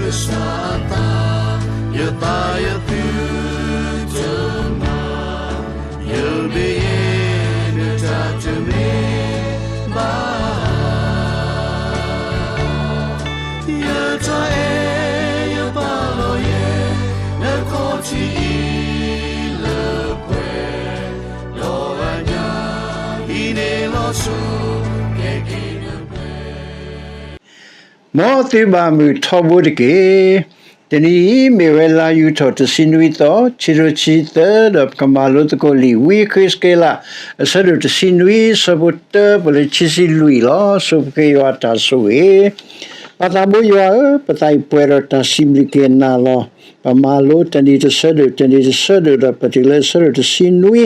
ကစၢ်အသး, ယသးယသုတမၤ, ယမ့ၢ်ယဲ နတၢ်တမ့ၢ်ဘၣ် ယတၢ်အဲၣ်ယပာ်လီၤယဲ နခီၣ်ထံးအံၤလၢပှဲၤ, ဒီးအညၣ်အံၤန့ၣ်လီၤဆီ ကဲက့ၤနပှဲၤ မ်သုဘၣ်မုာ်ထီဘိတက့ၢ်. တနံၤအံၤမ့ၢ်ဝဲလါယူၤထီၣ်တဆံနွံသီ, ခံကထိခံဆံသၢ, ဒီးပကမၤလိသကိးလံာ်ဝံယဃ့းစက့လး အဆၢဒိၣ်တဆံနွံ ဆၢဖိတၢပၢၢ်လၢခံဆံလွံၢ်လီၤ. ဆိပဃ့ယွၤအတၢ်ဆိၣ်ဂ့ၤ. ပၢ်သးဘိယွၤဧၢ, ပသးအံၤပှဲၤဒီးတၢ်စံးဘျုးက့ၤနၤလီၤ. ပမၤလိတနံၤတဆၢဒိၣ် တနံၤတဆၢဒိၣ်ဒီး ပတုၤလၢအဆၢဒိၣ်တဆံနွံ,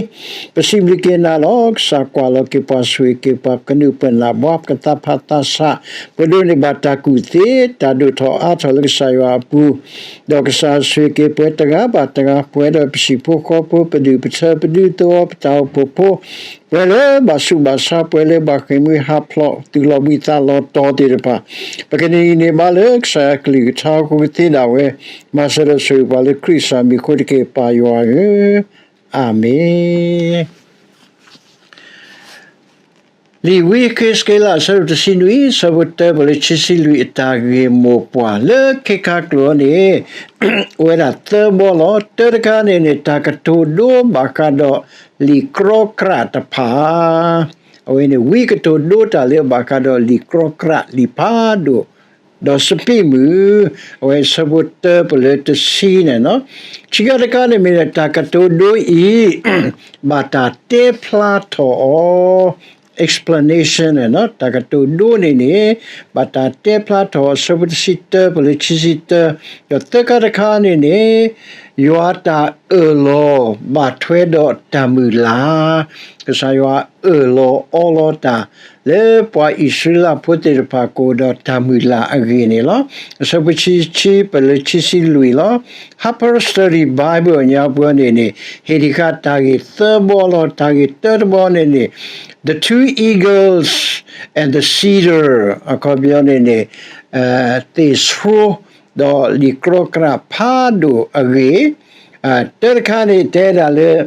ပစံးဘျုးက့ၤနၤလီၤ. ကစၢ်ကွၢ်လီၤက့ၤပှၤ ဆိၣ်ဂ့ၤက့ၤပှၤ ကနုာ်ပှဲၤနၢ်ဘှါ ပကသးဖးသးဆး, ပဒိးန့ၢ်ဘၣ်တၢ်ကူၣ်သ့, တၢ်ဒိၣ်ထီၣ်အါထီၣ်လၢကစၢ်ယွၤအပူၤ, ဒီးကစၢ်ဆိၣ်ဂ့ၤက့ၤပှၤတဂၤဘၣ်တဂၤ, ပှဲၤဒီးပဟံၣ်ဖိဃီဖိ, ပဒုၣ်ပထၢ, ပဒူသဝီ, ပတၢ်အိၣ်ဖှိၣ်ဖိ, ပှဲၤလၢဘၣ်ဆူးဘၣ်ဆါ, ပှဲၤလၢဘၣ်ဃ့ၢ်မှံဟးဖျိး သူၣ်လီၤဘှံးသးလီၤတီၤသ့ၣ်တဖၣ်, ပကနံၤအံၤန့ၢ်ဘၣ်လၢကစၢ်ယွၤကလုၢ်ကထါအဃိကသ့ဒၣ်ဝဲ, မၤစၢၤဒီးဆိၣ်ဂ့ၤပှၤလၢခရံာ်ကစၢ်မံၤအဃိတက့ၢ် ပၢ်ယွၤဧၢ, အၤမ့ၣ်. လံာ်ဝံယဃ့းစက့လး အဆၢဒိၣ်တဆံနွံ ဆၢဖိတၢပၢၢ်လၢခံဆံလွံၢ် အတၢ်ဂ့ၢ်မိၢ်ပှၢ် လၢခ့ခါကျိာ်န့ၣ် အိၣ်ဝဲဒၣ်သၢဘီလီၤ. တၢတခါန့ၣ်န့ၣ် တၢ်ကတိၤဒိဘၣ်ဃးဒီးလံာ်ကြီကြၣ်တဖၣ်, အဝဲန့ၣ် ဝံကတိၤဒိတၢ်လၢဘၣ်ဃးဒီးလံာ်ကြီကြၣ် လံာ်ဖးဒိၣ် ဒီးစပံးမုၢ်, အဝဲဆၢဖိတၢပၢၢ်လၢတဆံန့ၣ်လီၤ. ခံခါတခါန့ၣ်မ့ၢ်ဒီး တၢ်ကတိၤဒိအံၤ ဘၣ်တၢ်တဲဖျါထီၣ်အီၤ, explanation န့ၣ်လီၤ. တၢ်ကတိၤဒိန့ၣ်န့ၣ် ဘၣ်တၢ်တဲဖျါထီၣ်အီၤ ဆၢဖိတဆံတၢပၢၢ်လၢခံဆံတၢ, ဒီးသၢခါတခါန့ၣ်န့ၣ် ယွၤတၢ်အၢၣ်လီၤဘၣ်ထွဲဒီးတၢ်မုၢ်လၢ်, ကစၢ်ယွၤအၢၣ်လီၤအီလီၤတၢ် လၢပှၤအံၣ်စရ့လးဖိသ့ၣ်တဖၣ်ကအိၣ်ဒီးတၢ်မုၢ်လၢ်အဂ့ၢ်န့ၣ်လီၤ. အဆၢဖိခံဆံပၢၢ်လၢခံဆံလွံၢ်လီၤ. Harper Study Bible အညါပှၤန့ၣ်န့ၣ် ဟ့ၣ်ဒံးဃာ်တၢ်ဂ့ၢ်သၢဘီလီၤ. တၢ်ဂ့ၢ်တၢတဘီန့ၣ်န့ၣ် The two eagles and the cedar အခီပညီန့ၣ်န့ၣ် သ့ၣ်ဆှိ ဒီးလံာ်ကြီကြၣ်ဖးဒိၣ်အဂ့ၢ်, တၢတခါန့ၣ် တဲဒၣ်လၢ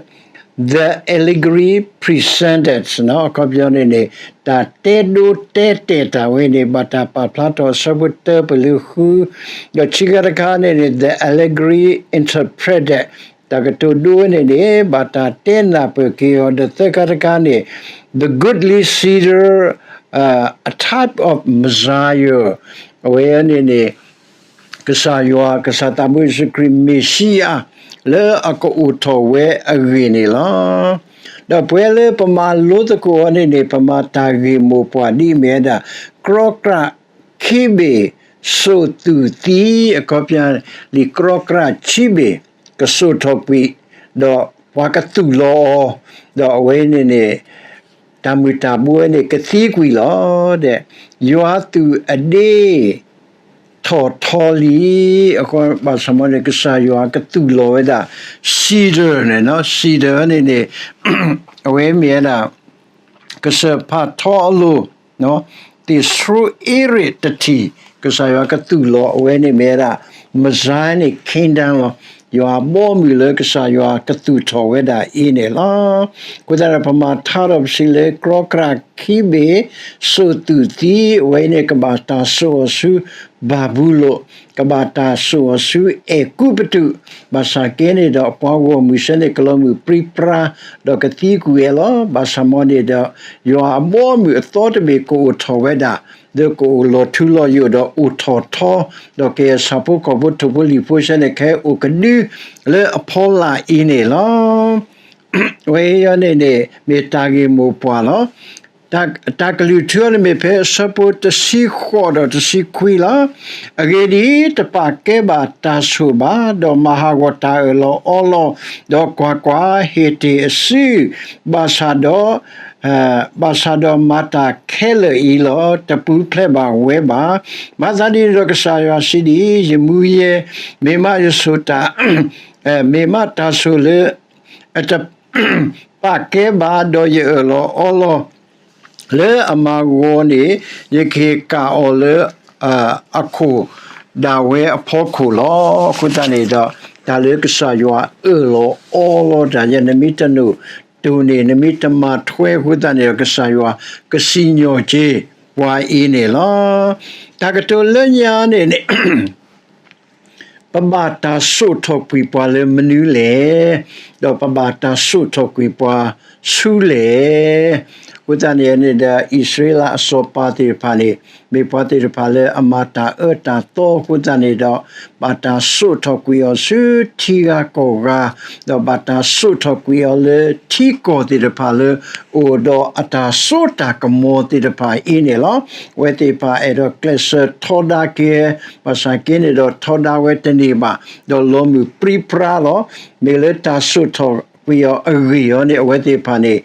the allegory presented အခီပညီန့ၣ်န့ၣ် တၢ်တဲဒိတဲတဲာ်တၢ်ဝဲန့ၣ် ဘၣ်တၢ်ပာ်ဖျါထီၣ်အဆၢဖိတၢပၢၢ်လၢဃု, ဒီးခံခါတခါန့ၣ်န့ၣ် the allegory interpreted တၢ်ကတိၤဒိဝဲန့ၣ်န့ၣ် ဘၣ်တၢ်တဲနၢ်ပၢၢ်က့ၤအီၤ, ဒီးသၢခါတခါန့ၣ် the goodly cedar, a type of Messiah အဝဲန့ၣ်န့ၣ် ကစၢ်ယွၤ ကစၢ်သးဘိယ့ၣ်ၡူးခရံာ်မ့ၣ်ၡံအၤ လၢအကအိၣ်ထီၣ်ဝဲအဂ့ၢ်န့ၣ်လီၤ. ဒီးပဝဲလၢပမၤလိသကိးအီၤန့ၣ်န့ၣ် ပမၤတၢ်ဂ့ၢ်မိၢ်ပှၢ်ဒ်အမ့ၢ်ဝဲဒၣ် ကြီကြၣ်ခံဘ့ၣ် စိာ်သူၣ်သံ, အခီပညီ လံာ်ကြီကြၣ်ခံဘ့ၣ် ကစိာ်ထီၣ်ကွံာ်, ဒီးပှၤကသူၣ်လီၤအီၤ, ဒီးအဝဲန့ၣ်န့ၣ် တၢ်မုၢ်တၢ်ဘိဝဲန့ၣ် ကသံကွံာ်လီၤ. ယွၤသူၣ်အဒ့ ထီၣ်ထီလံ, အဃိဘၣ်ဆၣ်မ့ၢ်န့ၣ် ကစၢ်ယွၤကသူၣ်လီၤဝဲဒၣ် cedar န့ၣ်လီၤ. cedar န့ၣ်န့ၣ် အဝဲမ့ၢ်ဝဲဒၣ် ကစၢၢ်ဖးထီအလိၤ, သ့ၣ်ဆှိအ့ရ့ၣ်တထံၣ် ကစၢ်ယွၤကသူၣ်လီၤအဝဲန့ၣ်မ့ၢ်ဝဲဒၣ် Messianic Kingdom လီၤ. ယွၤအဘီအမုၢ်လၢကစၢ်ယွၤကသူၣ်ထီၣ်ဝဲဒၣ်အံၤန့ၣ်လီၤ. အဃိသတးဒီး ပမၤထါထီၣ်ပစံးလၢ ကြီကြၣ်ခံဘ့ၣ် စိာ်သူၣ်သံ အဝဲန့ၣ် ကဘၣ်တၢ်စိာ်အီၤဆူဘၤဘူလိၣ်, ကဘၣ်တၢ်စိာ်အီၤဆူအဲၤကူပတူး, ဘၣ်ဆၣ်ကဲန့ၣ်ဒီး ပှၤဂီၢ်မုၢ်ဆၢန့ၣ် ကလီၤမုၢ်ပြံပြါ ဒီးကသံကွံာ်ဝဲလီၤ. ဘၣ်ဆၣ်မ့ၢ်န့ၣ်ဒီး ယွၤအဘီအမုၢ်အသီတဘ့ၣ်ကအိၣ်ထီၣ်ဝဲဒၣ်, ဒီးကအိၣ်လီၤထူလီၤယိာ်ဒီးအိၣ်ထီၣ်ထီ, ဒီးကယဲၢ်ဆၣ်ဖိကီၢ်ဖိထိၣ်ဖိလံၣ်ဖိဆၢန့ၣ် ကဟဲအိၣ်ကဒုလၢအဖီလာ်အံၤန့ၣ်လီၤ. အဝဲအံၤန့ၣ်န့ၣ် မ့ၢ်တၢ်ဂ့ၢ်မိၢ်ပှၢ်လီၤ. တၢ်ကလုၢ်ထူအံၤန့ၣ်မ့ၢ်ဖဲအဆၢဖိတဆံဃိးဒီးတဆံခွံလီၤ. အဂ့ၢ်ဒ်အံၤ, တပာ်ကဲဘၣ်တၢ်ဆိၣ်ဘၣ်, ဒီးမၤဟးဂီၤတၢ်အၢၣ်လီၤအီလီၤ, ဒီးကွၢ်ကွၢ်, ဟ့ၣ်တ့ၢ်အစု, ဘၣ်ဆၣ်ဒီး ဘၣ်ဆၣ်ဒီးမၤတၢ်ခဲလၢာ်အံၤလီၤ. တပူၤဖျဲးဘၣ်ဝဲဘၣ်. မၤသးဒ်န့ၣ်ဒီး ကစၢ်ယွၤစံးဒ်အံၤ, ယမူယဲ, မ့ၢ်မးယဆိၣ်တၢ်, မ့ၢ်မးတၢ်ဆိၣ်လၢ အတ ပာ်ကဲဘၣ်, ဒီးယအၢၣ်လီၤအီလီၤလၢအမၤဂီၤန့ၣ်, ယကဟ့ၣ်ကၣ်အီၤလၢအခိၣ် ဒၣ်ဝဲအဖီခိၣ်လီၤ. အဃိသတးန့ၣ်ဒီး တၢ်လၢကစၢ်ယွၤအၢၣ်လီၤအီလီၤတၢ်ယဲ နမ့ၢ်တနိၣ်တိၢ်န့ၢ် နမ့ၢ်တမၤထွဲအဃိသတးန့ၣ်ဒီး ကစၢ်ယွၤကစံၣ်ညီၣ်က့ၤပှၤအံၤန့ၣ်လီၤ. တၢ်ကတိၤလၢညါန့ၣ်န့ၣ် ပဘၣ်တၢ်စိာ်ထီၣ်ကွံာ်ပှၤလၢမနုၤလဲၣ်, ဒီးပဘၣ်တၢ်စိာ်ထီၣ်ကွံာ်ပှၤဆူလဲၣ်. အဃိသတးန့ၣ်န့ၣ်ဒီး အံၣ်စရ့လးအစီၤပၤသ့ၣ်တဖၣ်န့ၣ် မ့ၢ်ပှၤသ့ၣ်တဖၣ်လၢအမၤတၢ်အၢတၢ်သီအဃိသတးန့ၣ်ဒီး ဘၣ်တၢ်စိာ်ထီၣ်ကွံာ်အီၤဆူထံဂၤကီၢ်ဂၤ, ဒီးဘၣ်တၢ်စိာ်ထီၣ်ကွံာ်အီၤလၢထံကီၢ်သ့ၣ်တဖၣ်လၢ အိၣ်ဒီးအတၢ်စိတၢ်ကမီၤသ့ၣ်တဖၣ်အံၤန့ၣ်လီၤ. အဝဲသ့ၣ်တဖၣ်အဲၣ်ဒိးကျဲးစၢးထီဒါက့ၤ, ဘၣ်ဆၣ်က့န့ၣ်ဒီးထီဒါဝဲတန့ၢ်ဘၣ်, ဒီးလီၤမုၢ်ပြံပြါလီၤ. မ့ၢ်လၢတၢ်စိာ်ထီၣ်ကွံာ်အီၤအဂ့ၢ်အီၤန့ၣ် အဝဲသ့ၣ်တဖၣ်န့ၣ်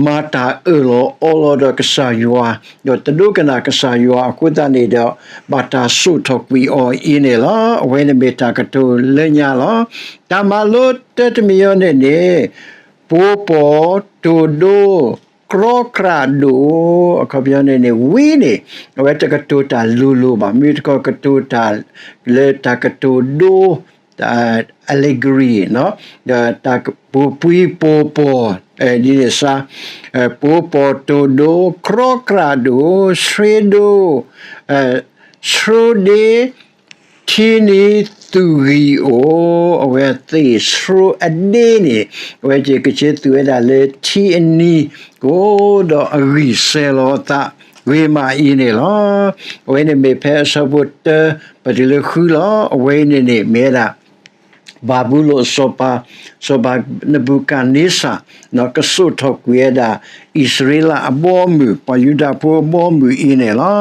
မၤတၢ်အၢၣ်လီၤအီလီၤဒီးကစၢ်ယွၤ, ဒီးတဒိကနၣ်ကစၢ်ယွၤအဃိသတးန့ၣ်ဒီး ဘၣ်တၢ်စိာ်ထီၣ်ကွံာ်အီၤအံၤန့ၣ်လီၤ. အဝဲန့ၣ်မ့ၢ်တၢ်ကတိၤလၢညါလီၤ. တၢ်မၤလိတၢတမံၤအံၤန့ၣ်န့ၣ် ပှိၤပီၢ်တိၢ်ဒိ ကြီကြၢးဒိၣ်, အခီပညီန့ၣ်န့ၣ် ဝံၤန့ၣ် အဝဲတကတိၤတၢ်လိၤလိၤဘၣ်, မ့ၢ်တခီကတိၤတၢ်လၢတၢ်ကတိၤဒိ allegory ဒီးတၢ်ပှိၤပှံၤပှိၤပီၢ် ဒ်န့ၣ်စါ, ပှိၤပီၢ်တိၢ်ဒိ ကြီကြၢးဒိၣ် ဆှ့ဒိၣ် ဆှိဒ့ ထံနံၤသူၣ်ဂံၢ်အိၣ်, အဝဲသ့ၣ်ဆှိအဒ့န့ၣ် အဝဲက့ၤကဆ့သူၣ်ဝဲဒၣ်လၢထံအနံၤ ကအိၣ်ဒီးအဂံၢ်စဲၤလီၤအသးဂ့ၤမးအံၤန့ၣ်လီၤ. အဝဲန့ၣ်မ့ၢ်ဖဲအဆၢဖိတၢ ပတုၤလၢဃုလီၤ. အဝဲအံၤန့ၣ်န့ၣ် မ့ၢ်ဝဲဒၣ် ဘၤဘူလိၣ်အစီၤပၤ, စီၤပၤနဘူၤခၣ်န့စၢ် ကစိာ်ထီၣ်ကွံာ်ဝဲဒၣ် အံၣ်စရ့လးအဘီအမုၢ်, ပှၤယူဒၤဖိအဘီအမုၢ်အံၤန့ၣ်လီၤ.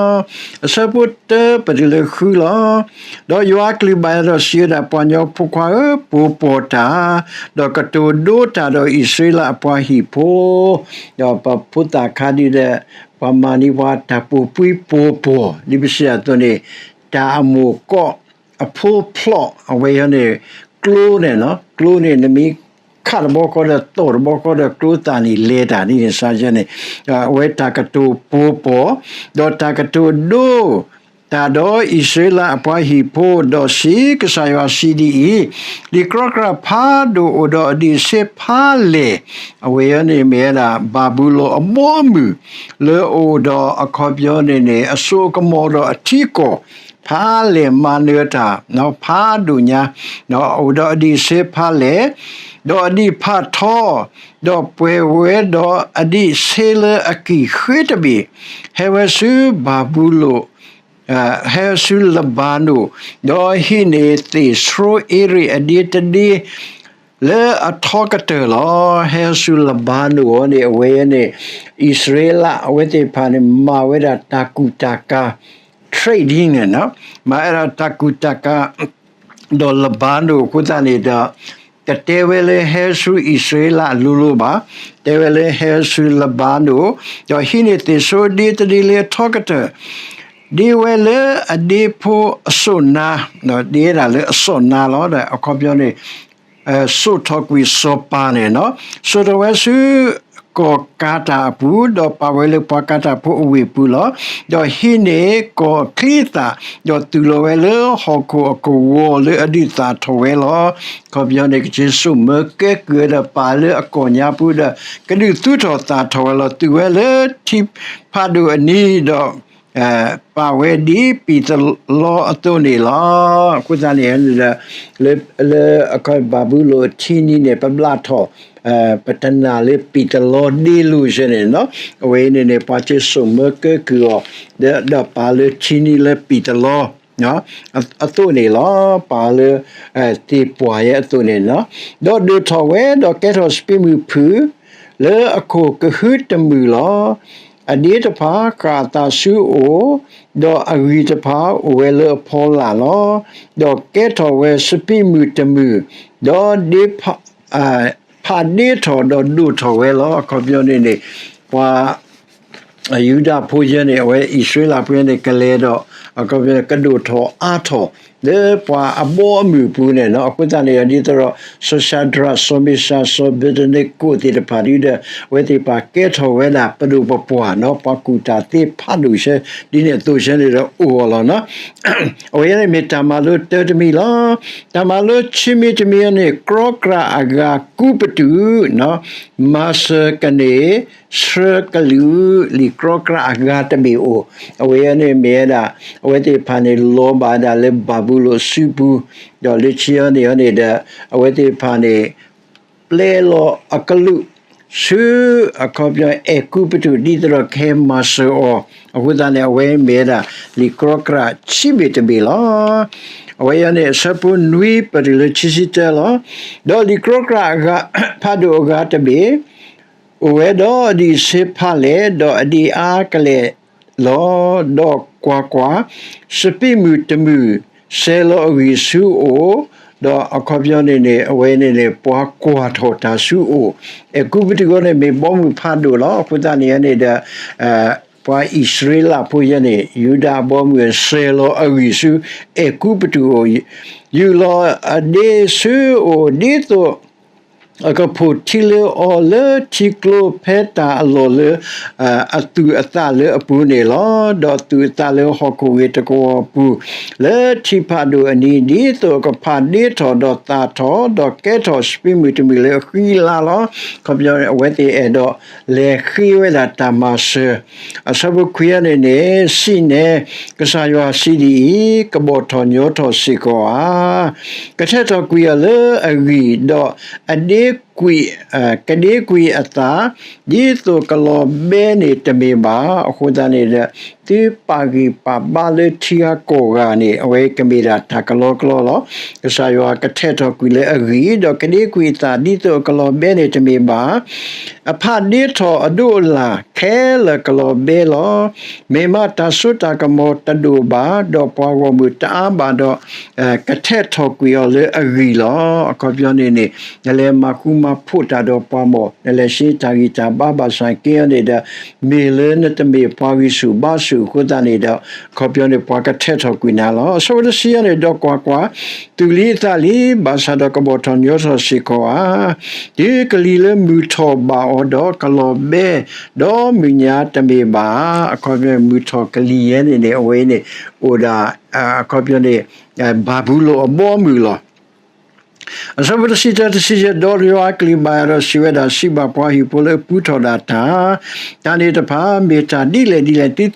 အဆၢဖိတၢပတုၤလၢဃုလီၤ. ဒီးယွၤအကလုၢ်ဘၣ်ယၤဒီးစံးဝဲဒၣ်, ပှၤကညီဖိခွါဧၢ, ပှိၤပီၢ်တၢ်, ဒီးကတိၤဒိတၢ်ဒီးအံၣ်စရ့လးအပှၤဟံၣ်ဖိ, ဒီးပှၤဖိသၣ်ခါဒ်ဒီး ပှၤမၤန့ၢ်ပှၤတၢ်ပှိၤပှံၤပှိၤပီၢ် ဒ်ပစံးအသိးန့ၣ်, တၢ်အမိၢ်ကီၢ်အဖိဖျိး အဝဲအံၤန့ၣ် ကျိန့ၣ်, ကျိန့ၣ် နမ့ၢ်ခးတဘျီဃီဒီး သီၣ်တဘျီဃီဒီး ကျိသၣ်န့ၣ်လဲၤတၢ်ဒ်န့ၣ်စါယဲန့ၣ်, အဝဲတၢ်ကတိၤပှိၤပီၢ်, ဒီးတၢ်ကတိၤဒိ တၢ်ဒီးအံၣ်စရ့လးအပှၤဟံၣ်ဖိ, ဒီးစံး, ကစၢ်ယွၤစံးဒ်အံၤ, လံာ်ကြီကြၢ်ဖးဒိၣ်အိၣ်ဒီးအဒံးဆ့ဖးလဲၢ်, အဝဲအံၤန့ၣ်မ့ၢ်ဝဲဒၣ် ဘၤဘူလိၣ်အဘီအမုၢ် လၢအအိၣ်ဒီးအခီပညီန့ၣ်န့ၣ် အစိအကမီၤဒီးအထံကီၢ် ဖးလဲၢ်မၤနၢၤတၢ် ဖးဒိၣ်ညါ, အိၣ်ဒီးအဒံးဆ့ဖးလဲၢ်, ဒီးအဒံးဖးထီ, ဒီးပှဲၤဝဲဒီးအဒံးဆ့လၢအကံၢ်ဃ့တဘ့ၣ်, ဟဲဝဲဆူဘၤဘူလိၣ် ဟဲဆူလဘၤနိၣ်, ဒီးဟံးန့ၢ်သ့ၣ်ဆှိအ့ရ့ၣ်အဒ့တဒ့ လၢအထီကတၢၢ်လီၤ. ဟဲဆူလဘၤနိၣ်အံၤန့ၣ် အဝဲန့ၣ် အံၣ်စရ့လးအဝဲသ့ၣ်တဖၣ်န့ၣ် မၤဝဲဒၣ်တၢ်ကူၣ်တၢ်ကၤ trading န့ၣ်, မၤဝဲဒၣ်တၢ်ကူၣ်တၢ်ကၤ ဒီးလဘၤနိၣ်အဃိသတးန့ၣ်ဒီး တတဲဝဲလၢဟဲဆူအံၣ်စရ့လးလိၤလိၤဘၣ်, တဲဝဲလၢဟဲဆူလဘၤနိၣ်, ဒီးဟံးန့ၢ်သ့ၣ်ဆှိဒ့တဒ့လၢအထီကတၢၢ်, ဒ့ဝဲလၢအဒ့ဖိအစိၣ်နါ, ဒ့ဝဲဒၣ်လၢအစိၣ်နါလီၤ. အခီပညီန့ၣ် စိာ်ထီၣ်ကွံာ်စီၤပၤန့ၣ်, စိာ်ထီၣ်ဝဲဆူ ကီၢ်ကၤတၢ်အပူၤ, ဒီးပာ်ဝဲလၢပှၤကၤတၢ်ဖိအဝ့ၢ်ပူၤလီၤ. ဒီးဟံးန့ၢ်ကီၢ်ချံအသၣ်, ဒီးသူၣ်လီၤဝဲလၢဟီၣ်ခိၣ်အကဝီၤလၢအဒုးသၣ်ထီၣ်ဝဲလီၤ. အခီပညီန့ၣ် ကဆ့စိာ်မၢကဲကုၢ်ဝဲဒီးပာ်လၢအကီၢ်ညါပူၤဒီး ကဒုးသူထီၣ်သၣ်ထီၣ်ဝဲလီၤ. သူၣ်ဝဲလၢထံဖးဒိၣ်အနံၤဒီး ပာ်ဝဲဒ်ပံၢ်သလီအသိးန့ၣ်လီၤ. အဃိသတးန့ၣ် လၢ လၢအခီဘၤဘူလိၣ်ထံနံၤန့ၣ် ပဘျၣ်ထီၣ် ပတနာ်လၢပံၢ်သလီဒ့လိၤစ့ၢ်န့ၣ်, အဝဲအံၤန့ၣ်န့ၣ် ပှၤက့ၤစိာ်မၢကဲကုၢ်အီၤ ဒီးပာ်လၢထံနံၤလၢပံၢ်သလီ အသိးန့ၣ်လီၤ. ပာ်လၢ သ့ၣ်ပှၢ်ယဲအသိးန့ၣ်, ဒီးဒိၣ်ထီၣ်ဝဲ ဒီးကဲထီၣ်စပံးမုၢ်ဖုၣ် လၢအခိၣ်ကဟုတမုာ်လီၤ. အဒ့တဖၣ်ဃၣ်အသးဆူအအိၣ်, ဒီးအဂံၢ်တဖၣ်အိၣ်ဝဲလၢအဖီလာ်လီၤ. ဒီးကဲထီၣ်ဝဲစပံးမုၢ်တမုာ်, ဒီးဒ့ ဖးဒ့ထီၣ်ဒီးဒိၣ်ထီၣ်ဝဲလီၤ. အခီပညီန့ၣ်န့ၣ် ပှၤ ယူဒၤဖိယဲန့ၣ် အဝဲအံၣ်စရ့လးဖိယဲန့ၣ် ကလဲၤဒီး အခီပညီန့ၣ် ကဒိၣ်ထီၣ်အါထီၣ် လၢပှၤအဘီအမုၢ်အပူၤန့ၣ်လီၤ. အဃိသတးန့ၣ်ဒီး ဒ်သိးဒီး စီၤၡၤဒြး, စီၤမ့ၡး, စီၤဘ့းနကိၣ်သ့ၣ်တဖၣ်ဒီး အဝဲသ့ၣ်တဖၣ်ကဲထီၣ်ဝဲဒၣ်ပဒိၣ်ပပှၢ်လီၤ. ပှၤကူၣ်တၢ်သ့ဖးဒိၣ်ဆဲ ဒ်န့ၣ်အသိးဆဲန့ၣ်ဒီးအိၣ်အီၤလီၤ. အဝဲန့ၣ်မ့ၢ်တၢ်မၤလိတၢတမံၤလီၤ. တၢ်မၤလိခံမံၤတမံၤန့ၣ် ကြီကြၢ်အဂၤကူပတူး, မၤစၢၤကန့ၢ် ဆှၢကလုာ်, လံာ်ကြီကြၢ်အဂၤတဘ့ၣ်အိၣ်, အဝဲန့ၣ်မ့ၢ်ဝဲဒၣ် အဝဲသ့ၣ်တဖၣ်န့ၣ် လီၤဘၣ်ဒၣ်လၢဘၤဘူလိၣ်အစုပူၤ, ဒီးလၢခံန့ၣ်န့ၣ်ဒီး အဝဲသ့ၣ်တဖၣ်န့ၣ် ပျဲလီၤအကလုာ် ဆူအခီပညီအဲၤကူပတူး ဒ်သိးဒီးကဟဲမၤစၢၤအီၤ, အဃိသတးန့ၣ် အဝဲမ့ၢ်ဝဲဒၣ် လံာ်ကြီကြၢ်ခံဘ့ၣ်တဘ့ၣ်လီၤ. အဝဲအံၤန့ၣ် အဆၢဖိနွံပတုၤလၢခံဆံတၢလီၤ. ဒီးလံာ်ကြီကြၢ်အဂၤ ဖးဒိၣ်အဂၤတဘ့ၣ် အိၣ်ဝဲဒီးအဒံးဆ့ဖးလဲၣ်, ဒီးအဒံးအါကလဲာ်လီၤ. ဒီးကွၢ်ကွၢ်, စပံးမုၢ်တမုၢ် စဲၤလီၤအဂံၢ်ဆူအအိၣ်, ဒီးအခီပညီန့ၣ်န့ၣ် အဝဲန့ၣ်န့ၣ် ပှၤကွၢ်ထီၣ်တၢ်ဆူအအိၣ်, အဲၤကူပတူးအံၤန့ၣ် မ့ၢ်ဘီမုၢ်ဖးဒိၣ်လီၤ. အဃိသတးန့ၣ်န့ၣ်ဒီး ပှၤအံၣ်စရ့လးဖိယဲန့ၣ် ယူဒၤအဘီမုၢ် စဲၤလီၤအဂံၢ်ဆူ အဲၤကူပတူးအအိၣ်, ယူာ်လီၤအဒ့ဆူအအိၣ် ဒ်သိး အကဖိးထံလၢအီၤလၢထံကျိ ဖဲတၢ်အလီၢ်လၢ အသူၣ်အသးလၢအပူၤန့ၣ်လီၤ. ဒီးသူၣ်အသးလၢဟီၣ်ခိၣ်ဂ့ၤတကဝီၤအပူၤ လၢထံဖးဒိၣ်အနံၤ ဒ်သိးအကဖးဒ့ထီၣ် ဒီးသၣ်ထီၣ် ဒီးကဲထီၣ်စပံးမုၢ်တမုၢ်လၢအဃံလၤလီၤ. အခီပညီ အဝဲသ့ၣ်အဲၣ်ဒိးလဲၤဃ့ဝဲဒၣ်တၢ်မၤစၢၤ အဆၢဖိခွံန့ၣ်န့ၣ် စံးန့ၣ်, ကစၢ်ယွၤစံးဒ်အံၤ, ကဘီၣ်ထီၣ်ညီထီၣ်စ့ၢ်ကီးဧါ. ကထဲထီၣ်ကွံာ်အီၤလၢအဂံၢ်, ဒီးအဒ့ကွံာ်, ကဒ့ကွံာ်အသး, ဒ်သိးကလီၤဘဲန့ၣ်တမ့ၢ်ဘၣ်. အဃိသတးန့ၣ်ဒီး သုပာ်ဂံၢ်ပာ်ဘါလၢထံဂၤကီၢ်ဂၤန့ၣ် အဝဲကမ့ၢ်ဒၣ်တၢ်ကလီကလီလီၤ. ကစၢ်ယွၤကထဲထီၣ်ကွံာ်လၢအဂံၢ်, ဒီးကဒ့ကွံာ်အသး ဒ်သိးအကလီၤဘဲန့ၣ်တမ့ၢ်ဘၣ်. အဖးဒ့ထီၣ်အဒိၣ်အလၢ် ခဲလၢာ်ကလီၤဘဲလီၤ. မ့ၢ်မးတၢ်စိတၢ်ကမီၤတဒိၣ်ဘၣ်, ဒီးပှၤဂီၢ်မုၢ်တအါဘၣ်ဒီး ကထဲထီၣ်ကွံာ်အီၤလၢအဂံၢ်လီၤ. အခီပညီန့ၣ်န့ၣ် နလဲၤမၤဃူမၤဖိးတၢ်ဒီးပှၤမီၢ်, နလဲၤဆှၢတၢ်ဂံၢ်တၢ်ဘါဘၣ်ဆၣ်က့အီၤန့ၣ်ဒီး မ့ၢ်လၢနတမ့ၢ်ပှၤဂံၢ်ဆူၣ်ဘါဆူၣ်အဃိသတးန့ၣ်ဒီး အခီပညီန့ၣ် ပှၤကထဲထီၣ်ကွံာ်နၤလီၤ. အဆၢဖိတဆံန့ၣ် ဒီးကွၢ်ကွၢ်, သူၣ်လံအသးလံ, ဘၣ်ဆၣ်ဒီးကဘီၣ်ထီၣ်ညီထီၣ်စ့ၢ်ကီးဧါ. တုၤကလံၤလၢမုၢ်ထီၣ်ဘၣ်အီၤဒီးကလီၤဘဲ, ဒီးမုၢ်ညါတမ့ၢ်ဘၣ်. အခီပညီမုၢ်ထီၣ်ကလံၤယဲန့ၣ်န့ၣ် အဝဲန့ၣ် အိၣ်ဒၣ် အခီပညီန့ၣ် ဘၤဘူလိၣ်အဘီအမုၢ်လီၤ. အဆၢဖိတဆံတၢ တဆံယဲၢ်, ဒီးယွၤအကလုၢ်ဘၣ်ယၤဒီးစံးဝဲဒၣ်, စံးဘၣ်ပှၤဟံၣ်ဖိလၢအပူထီၣ်ဒၣ်တၢ်, တၢ်န့ၣ်တဖၣ် မ့ၢ်တၢ်ဒ်လဲၣ်ဒ်လဲၣ်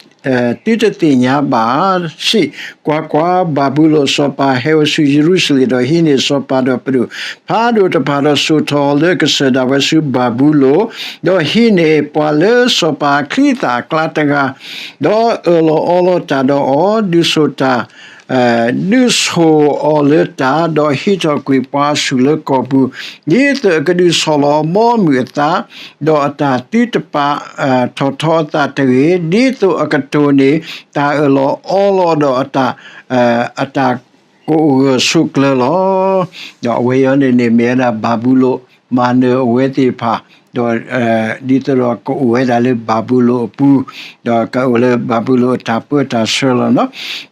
သုတသ့ၣ်ညါဘၣ်. စံး, ကွၢ်ကွၢ်, ဘၤဘူလိၣ်စီၤပၤဟဲဝဲဆူယရူၤၡလ့ၣ်, ဒီးဟံးန့ၢ်စီၤပၤဒီးပဒိၣ်ဖးဒိၣ်တဖၣ်, ဒီးစိာ်ထီၣ်အီၤလၢကစၢၢ်ဒၣ်ဝဲဆူဘၤဘူလိၣ်, ဒီးဟံးန့ၢ်ပှၤလၢစီၤပၤအချံအသၣ်အကျါတဂၤ, ဒီးအၢၣ်လီၤအီလီၤတၢ်ဒီးအီၤ, ဒုးစိာ်တၢ် ဒုးစိာ်အီၤလၢတၢ်, ဒီးဟံးထီၣ်ကွံာ်ပှၤအဆူၣ်လၢကီၢ်ပူၤ, ဒ်သိးအကဒုးဆီၣ်လီၤအဘီအမုၢ်အသး, ဒီးအတၢ်သုတပာ်ထီၣ်ထီအသးတဂ့ၤ, ဒ်သိးအကတိၤန့ၢ်တၢ်အၢၣ်လီၤအီလီၤဒီးအတၢ် အတၢ်ကအိၣ်ဂၢၢ်ဆိးကျၢၤလီၤ. ဒီးအဝဲအံၤန့ၣ်န့ၣ် မ့ၢ်ဝဲဒၣ်ဘၤဘူလိၣ်မၤနၢၤအဝဲသ့ၣ်တဖၣ်, ဒီး ဒ်သိးဒီးကအိၣ်ဝဲဒၣ်လၢဘၤဘူလိၣ်အပူၤ, ဒီးကအိၣ်လၢဘၤဘူလိၣ်အတၢ်ပၢတၢ်ဆှၢလီၤနီၤ.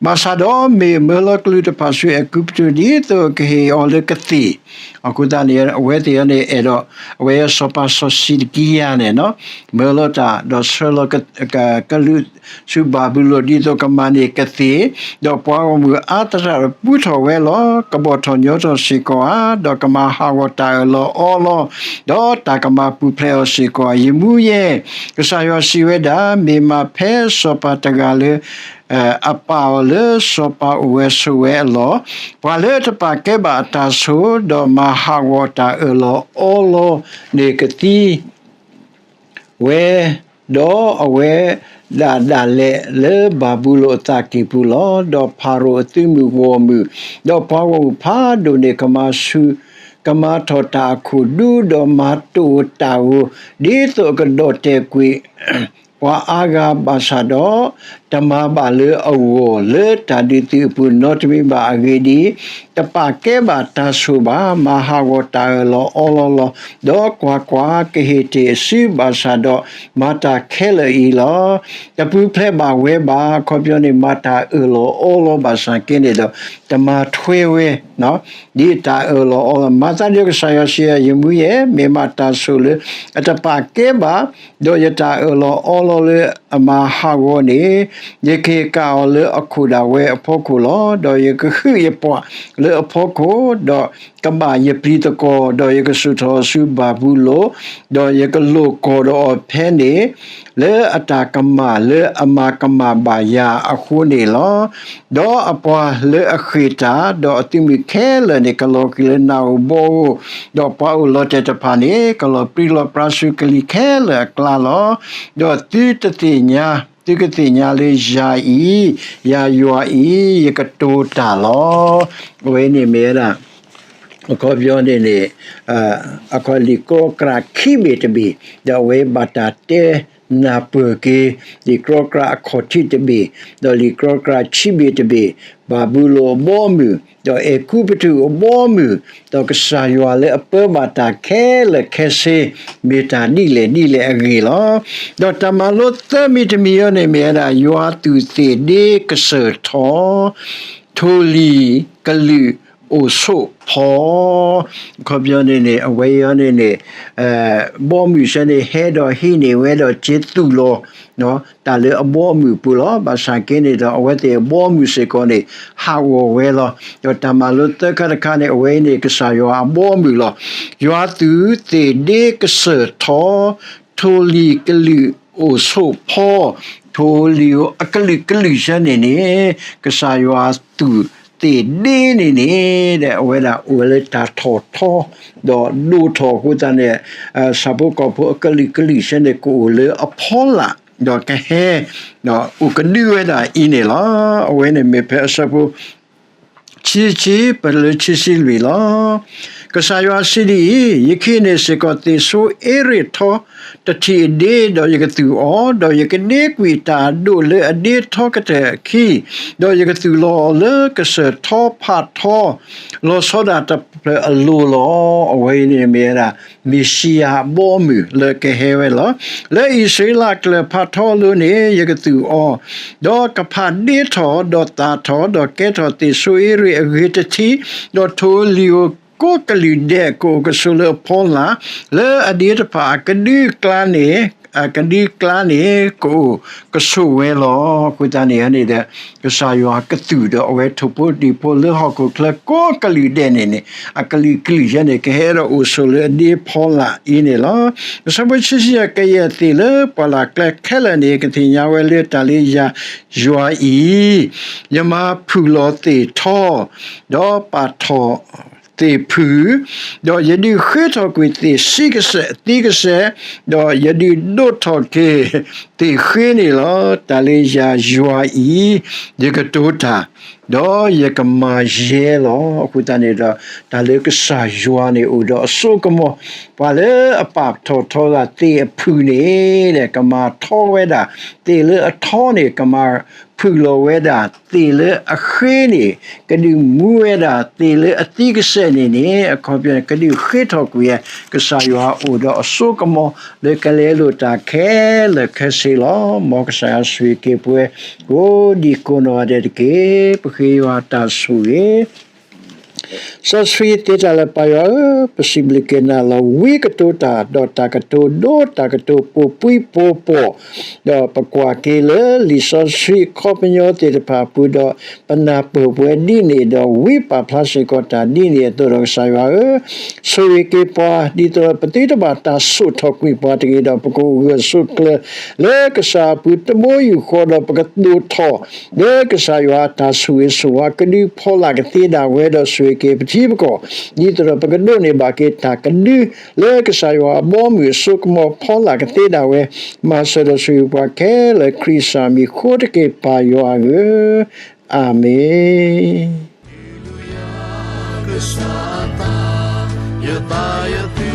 ဘၣ်ဆၣ်ဒီးမ့ၢ်မၢလီၤကလူးတဖၣ်ဆူအဲၤကူပတူး ဒ်သိးကဟ့ၣ်အီၤလၢကသ့ၣ်, အဃိသတးန့ၣ် အဝဲသ့ၣ်အံၤန့ၣ်အဲၣ်ဒိး အဝဲစီၤပၤစီၤစံးဒကံယၤန့ၣ် မၢလီၤတၢ် ဒီးဆှၢလီၤကလူး ဆူဘၤဘူလိၣ် ဒ်သိးကမၤန့ၢ်ကသ့ၣ်, ဒီးပှၤဂီၢ်မုၢ်အါသရၣ်ပူထီၣ်ဝဲလီၤ. ကဘီၣ်ထီၣ်ညီထီၣ်စ့ၢ်ကီးဧါ, ဒီးကမၤဟးဂီၤတၢ်အၢၣ်လီၤအီလီၤ, ဒီးတၢ်ကမၤပူၤဖျဲးအီၤစ့ၢ်ကီးဧါ. ယမူယဲၢ်, ကစၢ်ယွၤစံးဝဲဒၣ်, မ့ၢ်မးဖဲစီၤပၤတဂၤလၢ အပာ်အီၤလၢစီၤပၤအိၣ်ဝဲဆိးဝဲအလီၢ်, ပှၤလၢတပာ်ကဲဘၣ်အတၢ်ဆိး, ဒီးမၤဟးဂီၤတၢ်အၢၣ်လီၤအီလီၤန့ၣ်ကသံ ဝဲ, ဒီးအဝဲဒၣ်ဒၣ်လဲာ်လၢဘၤဘူလိၣ်အသးကံၢ်ပူၤလီၤ. ဒီးဖၤရိၤအသုးမုၢ်ဂီၢ်မုၢ်, ဒီးပှၤဂီၢ်မုၢ်ဖးဒိၣ်န့ၣ် ကမၤဆူၣ်, ကမၤထီၣ်တၢ်အခိၣ်ဒူ, ဒီးမၤတအိၣ်တၢ်ဧိၤ, ဒ်သိးအကဒီၣ်တဲာ်ကွံာ် ပှၤအါဂၤဘၣ်ဆၣ်ဒီး, တမၤဘၣ်လၢအဂီၢ်လၢတၢ်ဒုးသုးအပူၤနီတမံၤဘၣ်. အဂ့ၢ်ဒ်အံၤ, တပာ်ကဲဘၣ်တၢ်ဆိၣ်ဘၣ်, မၤဟးဂီၤတၢ်အၢၣ်လီၤအီလီၤလီၤ. ဒီးကွၢ်ကွၢ်, ကဟ့ၣ်တ့ၢ်အစုဘၣ်ဆၣ်ဒီး, မၤတၢ်ခဲလၢာ်အံၤလီၤ. တပူၤဖျဲးဘၣ်ဝဲဘၣ်. အခီပညီန့ၣ် မၤတၢ်အၢၣ်လီၤအီလီၤဘၣ်ဆၣ်က့န့ၣ်ဒီး, တမၤထွဲဝဲ ဒ်တၢ်အၢၣ်လီၤအီလီၤ. မၤသးဒ်ကစၢ်ယွၤစံး, ယမူယဲ, မ့ၢ်မးတၢ်ဆိၣ်လၢအတပာ်ကဲဘၣ်, ဒီးယတၢ်အၢၣ်လီၤအီလီၤလၢအမၤဟးဂီၤန့ၣ်, ယကဟ့ၣ်ကၣ်အီၤလၢအခိၣ်ဒၣ်ဝဲအဖီခိၣ်လီၤ. ဒီးယကဟုးယပှၤလၢအဖီခိၣ်, ဒီးကဘၣ်ယပျံၤသကွီၤ, ဒီးယကစိာ်ထီၣ်အီၤဆူဘၤဘူလိၣ်, ဒီးယကလိာ်ကွီၢ်ဒီးအီၤဖဲန့ၣ်, လၢအတၢ်ကမၣ်လၢအမၤကမၣ်ဘၣ်ယၤအဃိန့ၣ်လီၤ. ဒီးအပှၤလၢအဃ့ၢ်တၢ်, ဒီးအသုးမုၢ်ခဲလၢာ်န့ၣ် ကလီၤဃံၤလၢနးဧိၤဘီဧိၤ, ဒီးပှၤအိၣ်လီၤတဲာ်တဖၣ်န့ၣ် ကလီၤပြံလီၤပြါဆူကလံၤခဲလၢာ်အကျါလီၤ. ဒီးသုတသ့ၣ်ညါ, သုကသ့ၣ်ညါလၢယၤအံၤ, ယၤယွၤအံၤ, ယကတိၤတၢ်လီၤ. အဝဲန့ၣ်မ့ၢ်ဝဲဒၣ် အခီပညီန့ၣ်န့ၣ်, အခီလံာ်ကြီကြးခံဘ့ၣ်တဘ့ၣ်, ဒီးအဝဲဘၣ်တၢ်တဲနၢ်ပၢၢ်က့ၤ လံာ်ကြီကြးအခီၣ်ထံးတဘ့ၣ်, ဒီးလံာ်ကြီကြးခံဘ့ၣ်တဘ့ၣ်, ဘၤဘူလိၣ်အဘီအမုၢ်, ဒီးအဲၤကူပတူးအဘီအမုၢ်, ဒီးကစၢ်ယွၤလၢအပၢဘၣ်တၢ်ခဲလၢာ်ခဲဆ့, မ့ၢ်တၢ်ဒ်လဲၣ်ဒ်လဲၣ်အဂ့ၢ်လီၤ. ဒီးတၢ်မၤလိသၢမံၤတမံၤအံၤန့ၣ်မ့ၢ်ဝဲဒၣ် ယွၤသူၣ်သ့ၣ်ဒ့ကစၢၢ်ထီ, ထိၣ်လံၣ်ကလုာ်အိၣ်ဆိးဖီ အခီပညီန့ၣ်န့ၣ် အဝဲအံၤန့ၣ်န့ၣ်, ဘီမုၢ်ဆၢန့ၣ် ဟဲဒီးဟံးန့ၢ်ဝဲဒီးစ့သူၣ်လီၤ တၢ်လၢအဘီအမုၢ်အပူၤလီၤ. ဘၣ်ဆၣ်က့န့ၣ်ဒီး အဝဲသ့ၣ်အဘီအမုၢ်စ့ၢ်ကီးန့ၣ် ဟးဂီၤဝဲလီၤ. ဒီးတၢ်မၤလိသၢခါတခါန့ၣ် အဝဲအံၤန့ၣ် ကစၢ်ယွၤအဘီအမုၢ်လီၤ. ယွၤသူၣ်သ့ၣ်ဒ့ကစၢၢ်ထီ, ထိၣ်လံၣ်ကလုာ်အိၣ်ဆိးဖီ, ထိၣ်လံၣ်အကလုာ်ကလုာ်ဆၢန့ၣ်န့ၣ်, ကစၢ်ယွၤသူၣ်သ့ၣ်ဒ့န့ၣ်န့ၣ် ဒီးအဝဲဒၣ်အိၣ်ဝဲလၢတၢ်ထီၣ်ထီ, ဒီးဒိၣ်ထီၣ်အဃိသတးန့ၣ်, ဆၣ်ဖိကီၢ်ဖိအကလုာ်ကလုာ်ဆၢန့ၣ် ကအိၣ်လၢအဖီလာ်, ဒီးကဟဲ, ဒီးအိၣ်ကဒုဝဲဒၣ်အံၤန့ၣ်လီၤ. အဝဲန့ၣ်မ့ၢ်ဖဲအဆၢဖိ ဆံဆံ ပလၢဆံဆံလွံၢ်လီၤ. ကစၢ်ယွၤစံးဒ်အံၤ, ယကဟံးန့ၢ်စ့ၢ်ကီးသ့ၣ်စိအ့ရ့ၣ်ထီတထံၣ်အဒ့, ဒီးယကသူၣ်အီၤ, ဒီးယကဒ့ကွံာ်တၢ်အဒိၣ်လၢအဒ့ထီကတၢၢ်အခံ, ဒီးယကသူၣ်လီၤအီၤလၢကစၢၢ်ထီဖးထီ လီၤဆီဒၣ်တၢ်တဖျၢၣ်အလိၤလီၤ. အဝဲအံၤန့ၣ်မ့ၢ်ဝဲဒၣ် မ့ၣ်ၡံယၤအဘီအမုၢ်လၢကဟဲဝဲလီၤ. လၢအံၣ်စရ့လးကျၢၢ်ဖးထီအလိၤန့ၣ် ယကသူၣ်အီၤ, ဒီးကဖးဒ့ထီၣ်, ဒီးသၣ်ထီၣ်, ဒီးကဲထီၣ်သ့ၣ်စိအ့ရ့ၣ်အဂ့ၤတထံး, ဒီးထိၣ်လံၣ်ဧိၤကိးကလုာ်ဒဲးကအိၣ်ကဆိးလၢအဖီလာ်, လၢအဒ့တဖၣ်အကဒုကျါန့ၣ်, အကဒုကျါန့ၣ် ကအိၣ်ကဆိးဝဲလီၤ. အဃိသတးန့ၣ်န့ၣ်ဒီး ကစၢ်ယွၤကသူၣ်ဒီးအဝဲထိၣ်ဖိတံၢ်ဖိလၢဟီၣ်ခိၣ်ချၢကိးကလုာ်ဒဲးန့ၣ်န့ၣ်, အကလုာ်ကလုာ်ယဲန့ၣ် ကဟဲဒီးအိၣ်ဆိးလၢအဒ့ဖီလာ်အံၤန့ၣ်လီၤ. အဆၢဖိဆံဆံ ကယဲၢ်သ့ၣ်လၢပှၢ်လၢ်ကျဲခဲလၢာ်န့ၣ် ကသ့ၣ်ညါဝဲလၢတၢ်လၢယၤယွၤအံၤ, ယမၤဖုၣ်လီၤသ့ၣ်ထီ, ဒီးပာ်ထီၣ်သ့ၣ်ဖုၣ်, ဒီးယဒုးဃ့ထီၣ်ကွံာ်သ့ၣ်ဆံကစဲးသံကစဲး, ဒီးယဒုးဒိးထီၣ်က့ၤသ့ၣ်ဃ့န့ၣ်လီၤ. တၢ်လၢယၤယွၤအံၤ, ယကတိၤတၢ်, ဒီးယကမၤယဲလီၤ. အဃိသတးန့ၣ်ဒီး တၢ်လၢကစၢ်ယွၤန့ၣ်အိၣ်ဒီးအစိကမီၤ, ပှၤလၢအပာ်ထီၣ်ထီသးသ့ၣ်အဖုၣ်န့ၣ် ကမၤထီဝဲဒၣ်, သ့ၣ်လၢအထီန့ၣ် ကမၤဖုၣ်လီၤဝဲဒၣ်, သ့ၣ်လၢအဃ့န့ၣ် ကဒုးမူဝဲဒၣ်, သ့ၣ်လၢအသံကစဲးန့ၣ်န့ၣ် အခီပညီ ကဒုးဃ့ထီၣ်ကွံာ်, ကစၢ်ယွၤအိၣ်ဒီးအစိကမီၤ လၢကလဲလိာ်တၢ်ခဲလၢာ်ခဲဆ့လီၤ. မ်ကစၢ်ယွၤဆိၣ်ဂ့ၤက့ၤပဝဲ ကိးဒံကိးနီၢ်ဂၤဒဲးတက့ၢ်. ပဃ့ယွၤတၢ်ဆိၣ်ဂ့ၤ စီဆှံသ့တၢ်လၢပၢ်ယွၤဧၢ, ပစံးဘျုးက့ၤနၤလီၤ. ဝံကတိၤတၢ် ဒီးတၢ်ကတိၤဒိ တၢ်ကတိၤပိာ်ပှံပိာ်ပီၢ်, ဒီးပကွၢ်က့ၤလၢလံာ်စီဆှံအခီပညီသ့ၣ်တဖၣ်အပူၤ, ဒီးပနၢ်ပၢၢ်ပဝဲဒ်န့ၣ်, ဒီးဝံပာ်ဖျါစ့ၢ်ကီးတၢ်ဒ်န့ၣ်အသိးဒီး ကစၢ်ယွၤဧၢ, ဆိၣ်ဂ့ၤက့ၤပှၤ ဒ်သိးဒီးပသုတဘၣ်တၢ်ဆိၣ်ထီၣ်ကွံာ်ပှၤတဂ့ၤ, ဒီးပကအိၣ်ဂၢၢ်ဆိးကျၢၤလၢကစၢ်အပူၤတဘိယူၢ်ဃီ, ဒီးပကသိၣ်ထီၣ် လၢကစၢ်ယွၤအတၢ်ဆိၣ်ဂ့ၤဆိၣ်ဝါ ကဒုဖီလာ်ကသ့ဒၣ်ဝဲ, ဒီးဆိၣ်ဂ့ၤက့ၤပထံပကီၢ် ဒ်သိးဒီးပကဒိးန့ၢ်ဘၣ်က့ၤတၢ်ကဒု လၢကစၢ်ယွၤအဘီအမုၢ်အစိကမီၤဖီလာ်ကသ့ဒၣ်ဝဲ, မၤစၢၤဒီးဆိၣ်ဂ့ၤပှၤခဲလၢာ် ခရံာ်စၢ်မံၤအဃိတက့ၢ် ပၢ်ယွၤဧၢ, အၤမ့ၣ်.